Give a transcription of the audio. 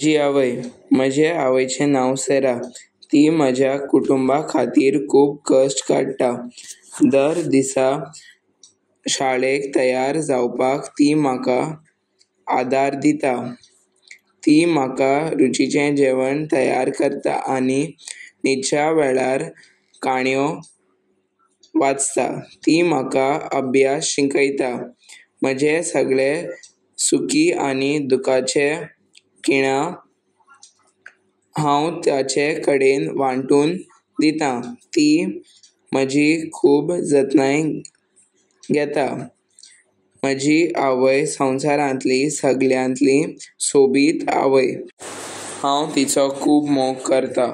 म्हजी आवय. म्हजे आवयचें नांव सेरा. ती म्हज्या कुटुंबा खातीर खूब कश्ट काडटा. दर दिसा शाळेक तयार जावपाक ती म्हाका आदार दिता. ती म्हाका रुचीचें जेवण तयार करता आनी न्हिदच्या वेळार काणयो वाचता. ती म्हाका अभ्यास शिकयता. म्हजें सगळें सुखी आनी दुखाचे खिणां हांव ताचे कडेन वांटून दितां. ती म्हजी खूब जतनाय घेता. म्हजी आवय संवसारांतली सगळ्यांतली सोबीत आवय. हांव तिचो खूब मोग करतां.